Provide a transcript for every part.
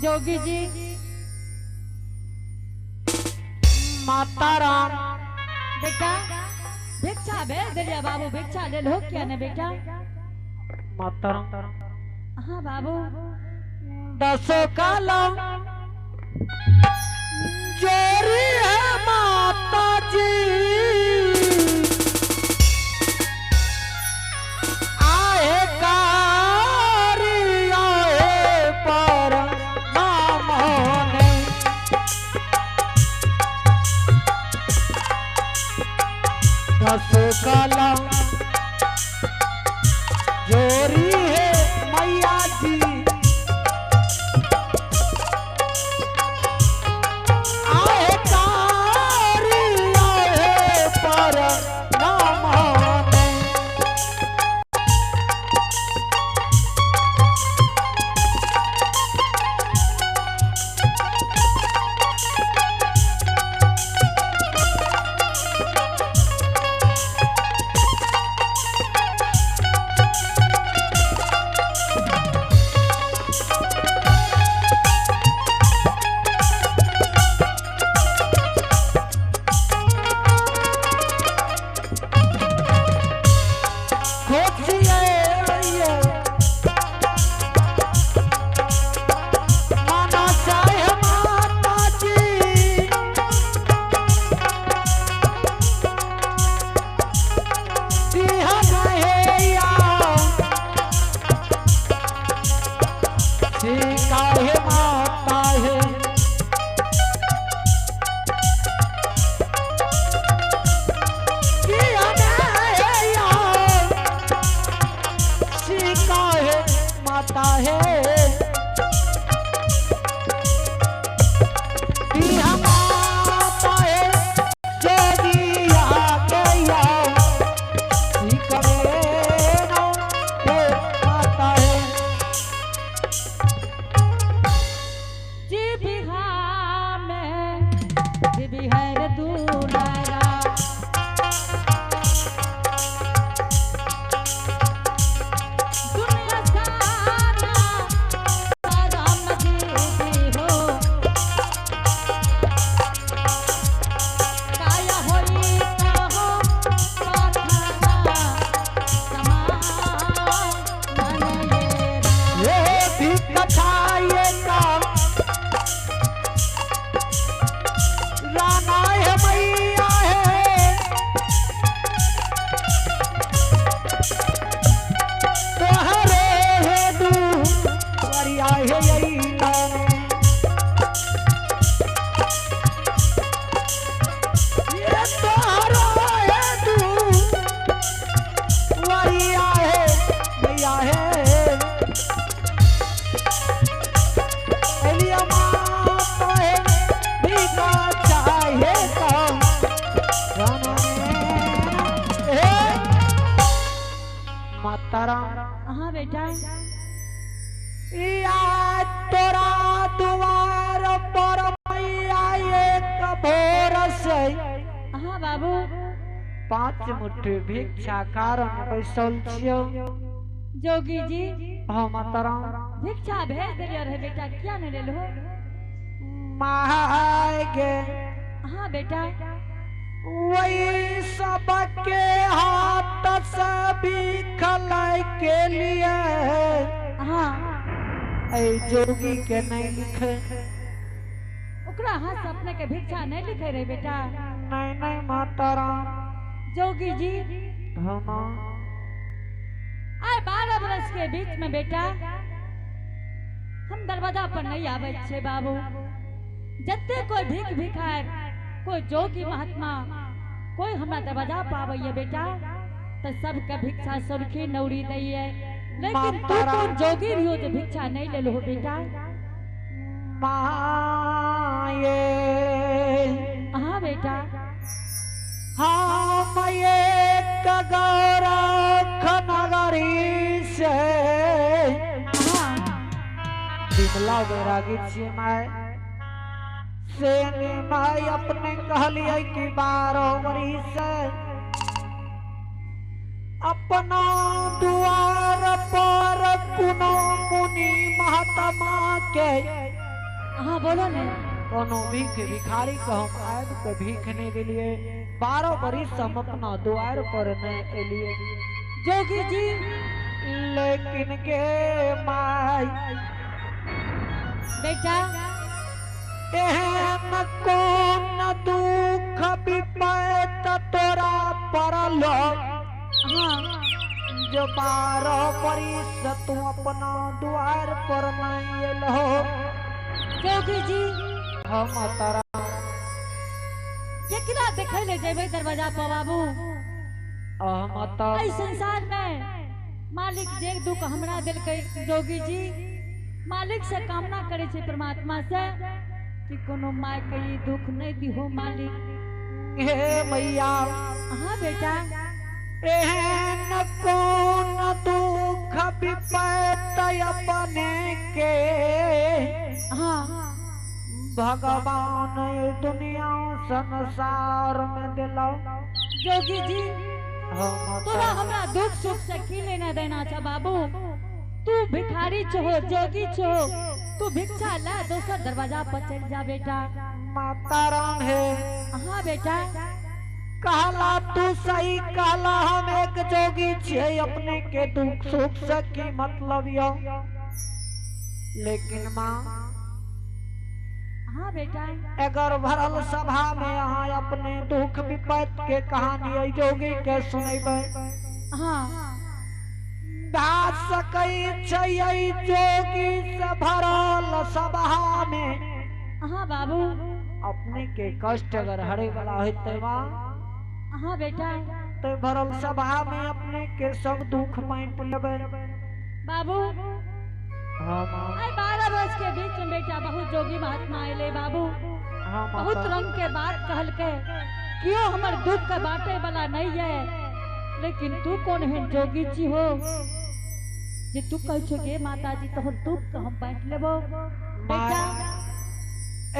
जोगी जी। माता राम। बेटा भिक्षा भेज दिलिया बाबू, भिक्षा ले लो क्या ने बेटा? माता राम। हाँ बाबू। 10 कलम जोरी है माता जी, आए कारी आए पर नाम होने। 10 कलम जोरी है मैया जी, आए कारी आए पर नाम होने। माता है माता है, माता है जोगिया गया माता है। जी बिहार में जी बिहार दुलारा, दुनिया सारा राम जी हो, काया होई कहो पाथरा समान ये। ये भी कथा ये काम राना है मैया है, तोहरे है दुआरिया है यही नाम। ये तोहरा है दुआरिया है मैया है, एलिया माता है भीखा चाहे काम रामा हे माता राम। हाँ बेटा। या तोरा द्वार पर मैया एक भोर से हाँ बाबू। 5 मुट्ठी भिक्षा कारण बैसल छियौ। जोगी जी। हाँ माता राम। भिक्षा भेज दिलिया रहे बेटा, क्या नहीं ले लो? My गे। हाँ बेटा। वही सबके हाथ से बिखल के लिए हाँ। ऐ जोगी के नहीं लिखे। ओकरा हाथ से अपने के भिक्षा नहीं लिखे रहे बेटा? नहीं नहीं माता राम। जोगी जी। हाँ माँ। आए 12 बरस के बीच में बेटा हम दरवाजा पर नहीं आवे छे बाबू। जत्ते कोई भीख भिखार कोई जोगी महात्मा कोई हमरा दरवाजा पर आवे बेटा तो सबके भिक्षा सुर्खी नौरी दैये, लेकिन तू कौन जोगी रहियो जो भिक्षा नहीं ले लो बेटा? माये। हाँ बेटा। हाँ मैं एक गोरख नगरी से हाँ। बिमला बैरागी छी my से my अपने कहलिए कि 12 वरी से अपना द्वार पर कुनो मुनि महात्मा के हाँ बोलो ने। कोनो भीख भिखारी के हम आबि के भीख नहीं दिलिए। 12 बरिस हम अपना द्वार पर नहीं एलिए। जोगी जी लेकिन गे माई बेटा एहन कोन दुख विपत तोरा पड़ल हाँ जो 12 बरिस तू अपना द्वार पर नहीं एलहो। जोगी जी हम तारा केकरा देखे ले जेबै दरवाजा पर बाबू? हम त एहि संसार में मालिक जे दुख हमरा देलकै जोगी जी, मालिक से कामना करे छै परमात्मा से कि कोनो माय के ई दुख नहीं दिहो मालिक। हे मैया हाँ बेटा एहन कोन दुख विपत अपने के हाँ भगवान दुनिया संसार में दिलो। जोगी जी हम तोरा हमरा दुख सुख से की लेना देना छ बाबू? तू भिखारी छो जोगी छो, तू भिक्षा ला दोसर दरवाजा पर चल जा बेटा। माता राम है। हाँ बेटा कहला तू सही कहला, हम एक जोगी छियै, अपने के दुख सुख से की मतलब यो। लेकिन माँ हाँ बेटा अगर भरल सभा में यहाँ अपने दुख विपत के कहानी जोगी के सुनेबै हाँ भा सकै छै जोगी से भरल सभा में। हाँ बाबू अपने के कष्ट अगर हरे वाला होते माँ हाँ बेटा तो भरल सभा में अपने के सब दुख बांट लेबै। बाबू हाँ माँ। आई 12 वर्ष के बीच में बेटा बहुत जोगी महात्मा आये बाबू। हाँ माता। बहुत रंग के बात कहलकै, क्यों हमर दुख के बांटे वाला नहीं है, लेकिन तू कौन है जोगी जी हो जे तू कहै छो गे माता जी तोहर दुख के हम बांट लेबो। बेटा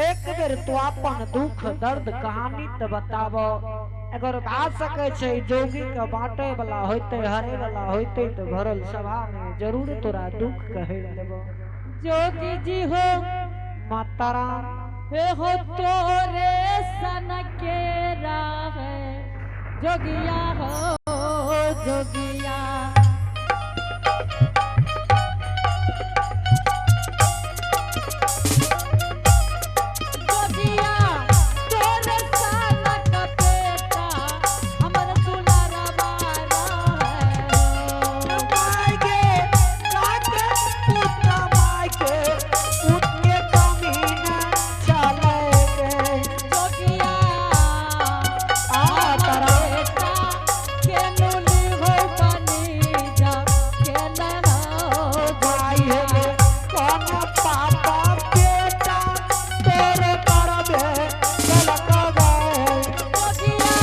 एक बेर तू अपन दुख दर्द कहानी तो बताबो, अगर भा सकै छै जोगी के बांटे वाला होते हरे वाला होते तो भरल सभा में जरूर तोरा दुख कहे लेबो। जोगी जी हो माता राम हे हो तोरे सन के राह जोगिया हो जोगिया। जोगिया तोरे सन के बेटा हमर दुलारवा रहे। माय गे काके पुत्र माय के पुत्र के कमी न चले गे। जोगिया आ तारा बेटा के नुली हो बनी जा खेल हो माय गे कोन पापा बेटा तोरे करबे चलक गे। जोगिया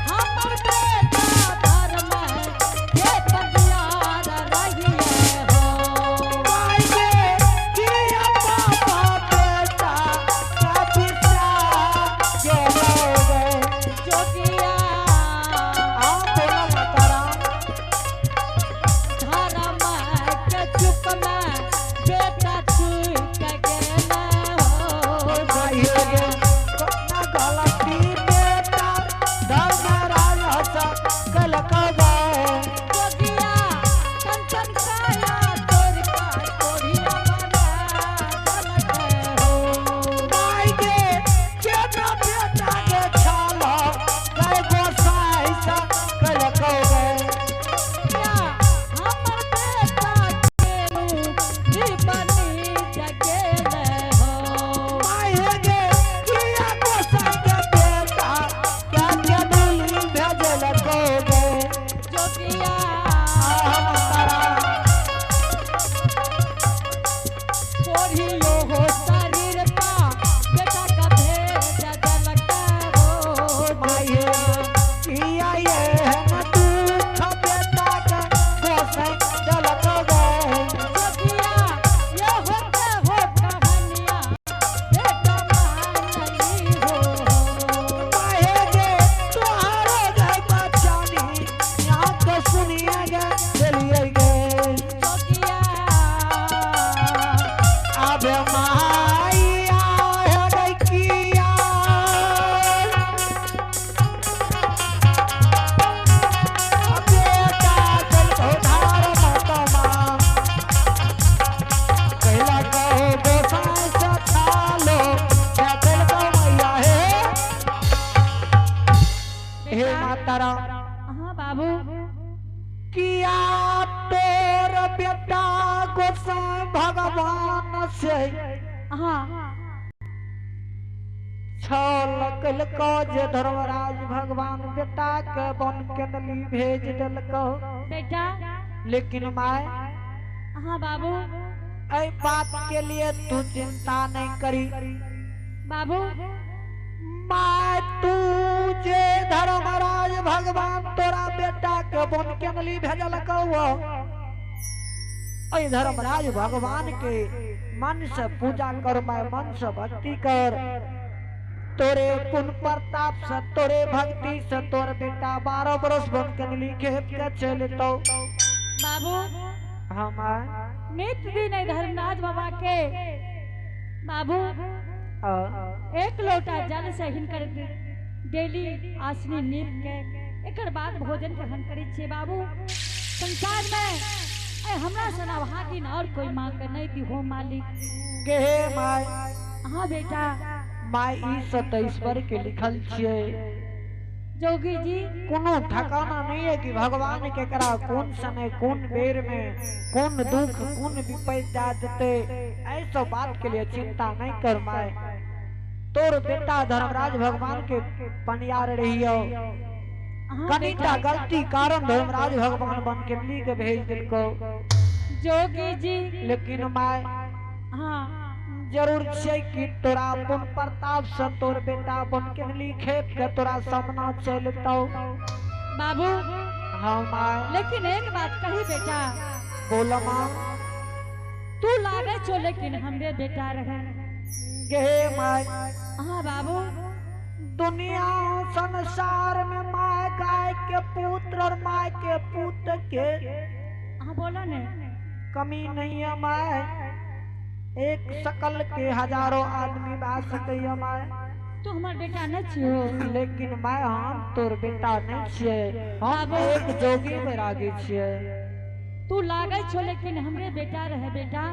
हमर बेटा धर्म के पंजियार रहिए हो। माय गे किया पापा बेटा कबिसा गेलो गे। जोगिया आ बोला माता राम। धर्म के चुप में बेटा चुक गेल हो। माय गे कोना गलती बेटा धर्मराज से कलक गे। जोगिया कंचन काया तोर का कोढ़िया बना चलत हो। माय गे केना बेटा के छालो गए गोसाई से कलक गे। जोगिया हमर बेटा केनु बनी जगेल हो। माय गे किया गोसाई के बेटा क्या के डोली भेजल गे। जोगिया आ माता राम। कोढ़ियो हो शरीर पा बेटा का भेज देलक हो। माय गे किया ये न दुख बेटा के गोसाई देलक गे। जोगिया ये होते हो कहानियाँ बेटा मान ली हो। माय गे तोहारो गे बचानी यहाँ के सुनिए गे दिलिए भगवान से हाँ छल कलको जे धर्मराज भगवान बेटा के बन के नली भेज देलको। बेटा लेकिन my हाँ बाबू ऐ बात के लिए तू चिंता नहीं करी बाबू। My तू जे धर्मराज भगवान तोरा बेटा के बन के नली भेजलको ऐ धर्मराज भगवान के मन से पूजा कर my मन से भक्ति कर तोरे पुण्य प्रताप से तोरे भक्ति से तोर बेटा 12 बरस बन के नली खेप के चलतो। बाबू हाँ my नित्य दिन ऐ धर्मराज बाबा के बाबू एक लोटा जल से हिनकर डेली आसनी नीप के एकर बाद भोजन ग्रहण करै छियै बाबू। संसार में ऐ हमरा सन अभागिन और कोई माँ के नहीं दिहो मालिक। गे my हाँ बेटा my ई सत ईश्वर के लिखल छियै। जोगी जी कोनो ठिकाना नहीं है कि भगवान के करा कौन समय कौन बेर में कौन दुख कौन विपत्ति जा देते। ऐसा बात के लिए चिंता नहीं कर my. तोर बेटा धर्मराज भगवान के पनियार रहियो हाँ कनिटा बेटा गलती कारण धर्मराज भगवान बन के ली के भेज दिलको। जोगी जी लेकिन my हाँ जरूर छै कि तोरा पुण्य प्रताप से तोर बेटा बन के ली खेप के तोरा सामना चलतो। बाबू हाँ my लेकिन एक बात कही बेटा। बोल माँ। तू लागे छो लेकिन हमरे बेटा रहे। गे my हाँ बाबू दुनिया संसार में my guy के पुत्र और my के पुत के हाँ बोलो ने कमी नहीं है my. एक शकल के हजारों आदमी बा सके my. तू हमार बेटा न छियो। लेकिन my हम तोर बेटा नहीं छियै, हम एक जोगी बैरागी छियै। तू लागे छो लेकिन हमरे बेटा रहे बेटा।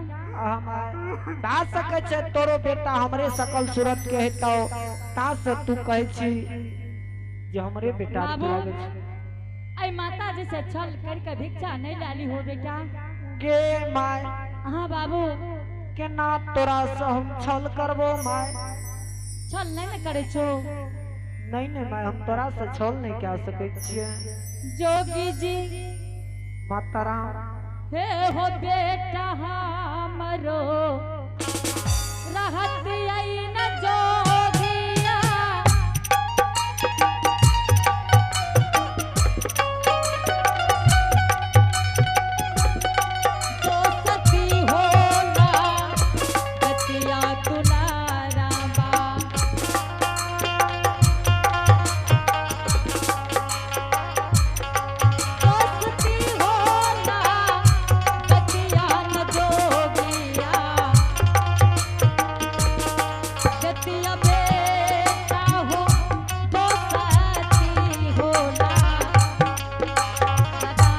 ता सके छै तोरो बेटा हमरे सकल सूरत के हेतौ ता से तू कहै छी जे हमरे बेटा लागे छै। ऐ माता जी से छल करके भिक्षा नहीं लाली हो बेटा। गे my हाँ बाबू केना तोरा से हम छल करबो my. छल नहीं न करे छो। नहीं नहीं my हम तोरा से छल नहीं कह सकै छियै। जोगी जी माता राम हे हो बेटा हमरो रहत आई न जोगिया तो सती होला गतिया तुलारा बा। तो सती होला गतिया न जोगिया गतिया बेटा हो तो सती होला सदा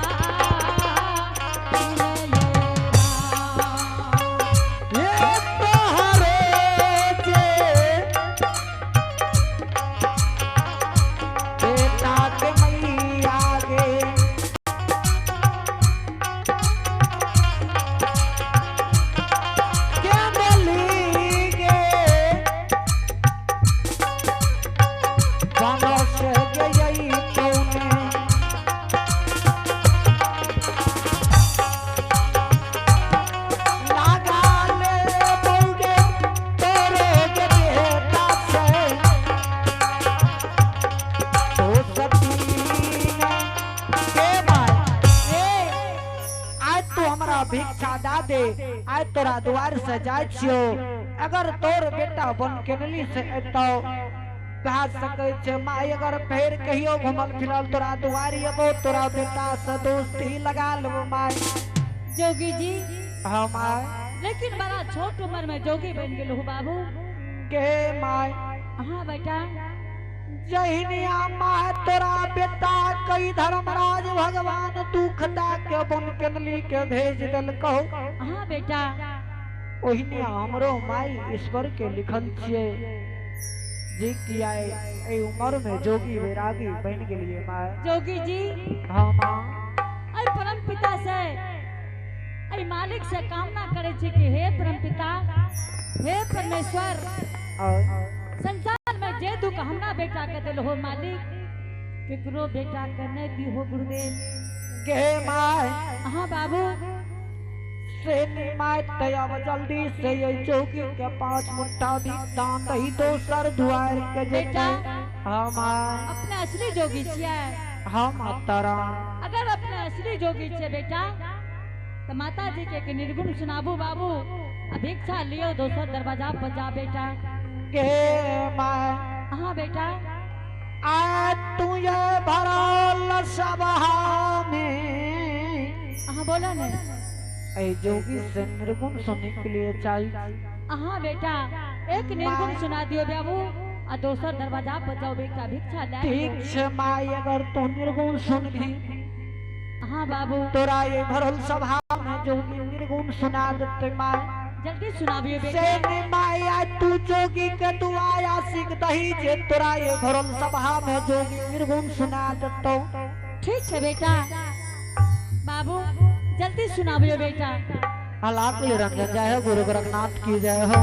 हे तोहरे जे बेटा के मैया गे के डली गे बनस गई तौने लगा ले बौगे तोरे के बेटा से तो सती ने के भाई ए आज तू हमरा भिक्षा दा दे आज तोरा द्वार से जाय छियो अगर तोर बेटा बन के नली से एतौ कह सकै छै माय अगर फेर कहियो घुमल फिरल तोरा दुआरी अबो तोरा बेटा से दोस्ती लगा लेबो my. जोगी जी हाँ my लेकिन बड़ा छोट उम्र में जोगी बन गेल हो बाबू। के my हाँ बेटा जहिनिया my तोरा बेटा कई धर्मराज भगवान दुख दा के बन के नली के भेज देलकौ। हाँ बेटा ओहिनिया हमरो माई ईश्वर के लिखल छियै जे कि आइ एहि उम्र में जोगी वैरागी बनि गेलियै my. Jogi ji हाँ माँ ऐ परम पिता से ऐ मालिक मालिक से कामना करे छी कि हे परमपिता, हे परमेश्वर, और संसार में जे दुख हमरा बेटा के दिल हो मालिक, केकरो बेटा के नहीं दिहो गुरुदेव। गे my. हाँ बाबू। से my तब जल्दी से ये जोगी के 5 मुट्ठा भी दान दही दोसर दुआर के बेटा। हाँ my. अपने असली जोगी छियै। हाँ माता राम। अगर अपने असली जोगी छियै बेटा तो माता जी के निर्गुण सुनाबू बाबू, आ भिक्षा लियो दोसर दरवाजा पर जा बेटा। गे my. हाँ बेटा। आ तू ये भरल सभा में। हाँ बोला ने। ऐ जोगी से निर्गुण सुनने के लिए चाहिए। हाँ बेटा, एक निर्गुण सुना दियो बाबू, आ दोसर दरवाजा पर जाओ बेटा भिक्षा ले। ठीक छे माई, अगर तू निर्गुण सुन भी। हाँ बाबू। तोरा ये भरल सभा में जोगी निर्गुण सुना देते माई। जल्दी सुनाबियो बेटा। से माई आज तू जोगी के दुआया सीख दही जे तोरा ये भरल सभा में जोगी निर्गुण सुना देतो। ठीक है बेटा, बाबू जल्दी सुनाबियो बेटा। हालात निरंजन जय हो, गुरु गोरखनाथ की जय हो।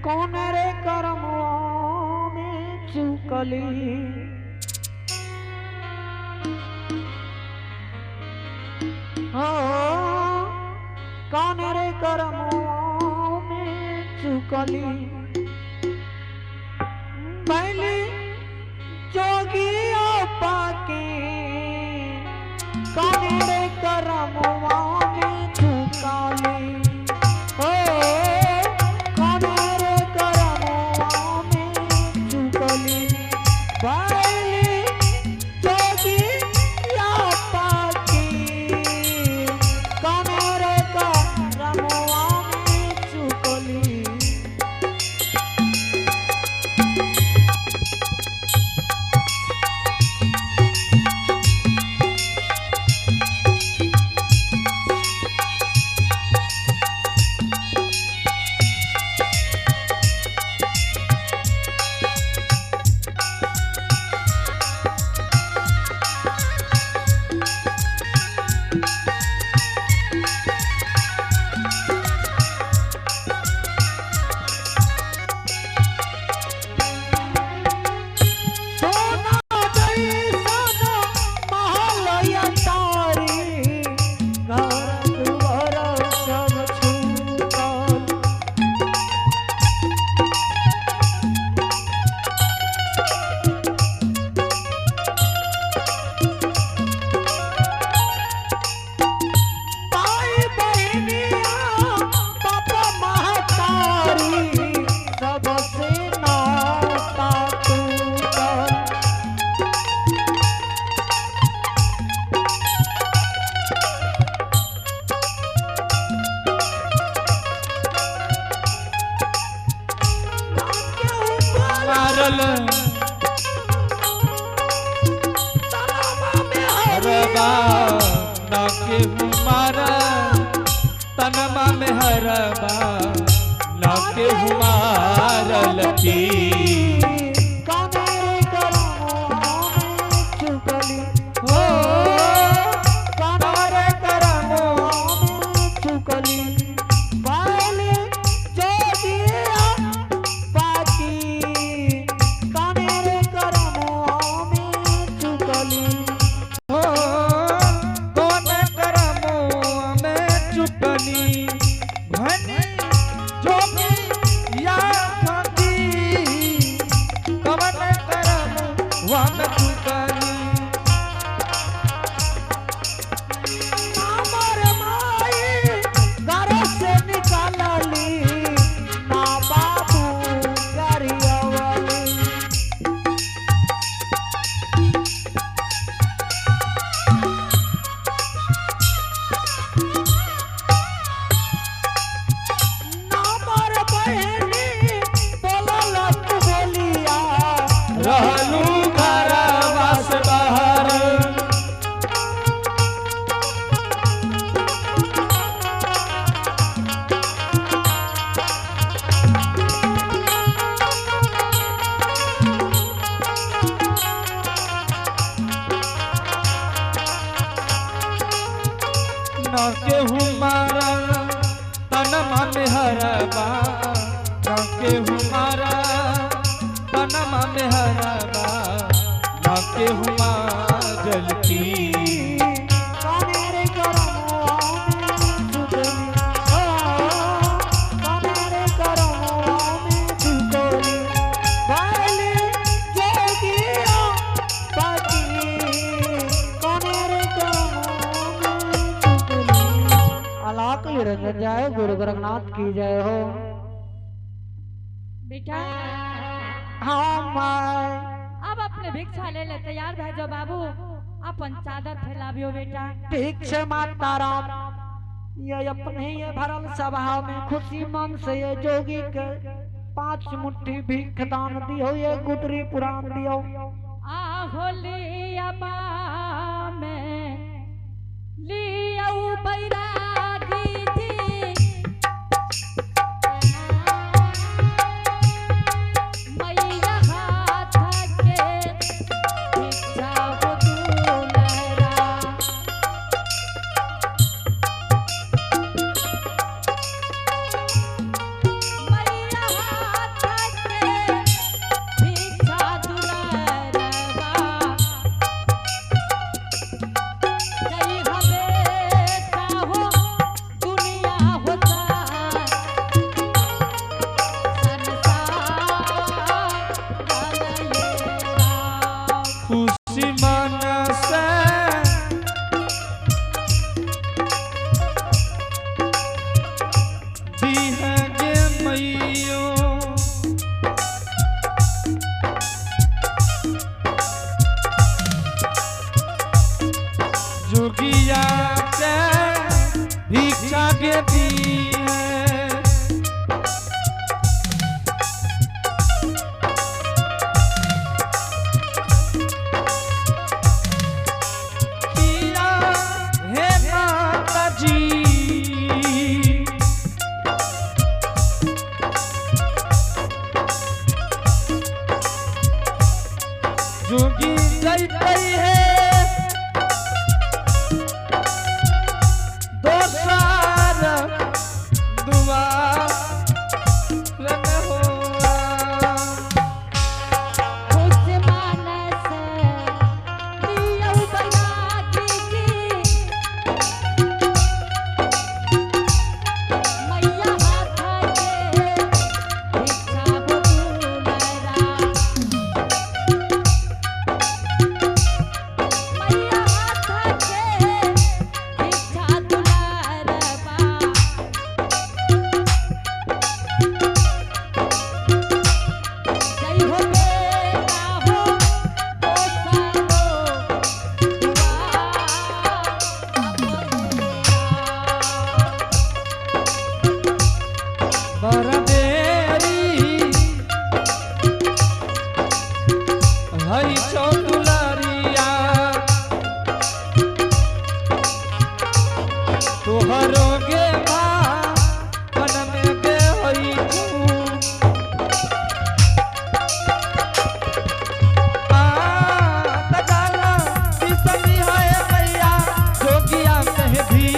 कौन रे कर्मों में चुकली, हो कौन रे कर्मों में चुकली, मैली जोगी पाके, कौन रे कर्मों में चुकली, हो कौन रे कर्मों में चुकली, मैली जोगी पाके, कौन रे कर्मों में चुकली। सोना जैसन महल अटारी, घर दुआर सब छूटल। भाई बहनिया बाप महतारी, सबसे नाता टूटल। मारल हरबा ना केहू मारल, तनमा में हरबा ना केहू मारल की। हो कौन रे हो कौन करमों में चुकली, भनी जोगी या फकी, कवन करम वम चुकली। रहलू घरवा ना केहू मारा तनमा में हरबा, ना केहू मारा तनमा में हरबा, ना केहू जलती। कौने करमवा में चुकली, ओ कौने करमवा में चुकली, भइल जोगिया पाती, कौने करमवा में चुकली। अलाक निरंजन जय गुरु गोरखनाथ की जय हो। बेटा हाँ माय। अब अपने भिक्षा ले ले तैयार भै जाओ बाबू, अपन चादर फैलाबियो बेटा। ठीक छे माता राम, ये अपने ये भरल सभा में खुशी मन से ये जोगी के 5 मुट्ठी भीख दान दियो, ये गुदरी पुराण दियो। आ होलिया में लियऊ बैरागी जी, मैया हाथ के भिक्षा हो दुलरा। मैया हाथ के भिक्षा दुलरवा, जय हमेशा हो दुनिया हो संसार बनलेरा। खुशी मन से दी है गे मैयो, जोगिया के भिक्षा के दी है। किया हे माता जी, जोगी जैतै है दोसर दुआर न हो। खुश मानस लियौ बैरागी जी, मैया हाथ के भिक्षा हो दुलरा। मैया हाथ के भिक्षा दुलरबा, जय हो बेटा हो दोसरो दुआर अपनेरा। बरदेरी हरि चौदुलरिया, तोहरो गे मन में गे होई छू। आ तजाला बिसनी है मैया, जोगिया कह भी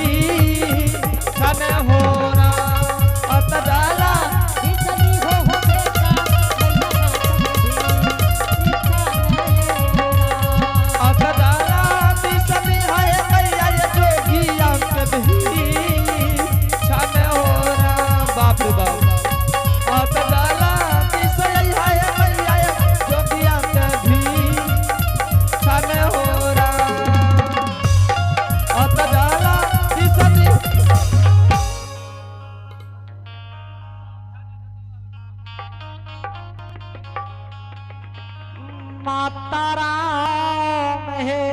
छन हो रा। अतजाला बिसनी हो बेटा मैया हाथ के भिक्षा लेरा। अतजाला बिसनी है मैया, ये जोगिया कह भी छन हो रा। बाप रे बाप। अतजाला बिसनी है मैया, ये जोगिया कह भी छन हो रा। अतजाला बिसनी माता राम हे।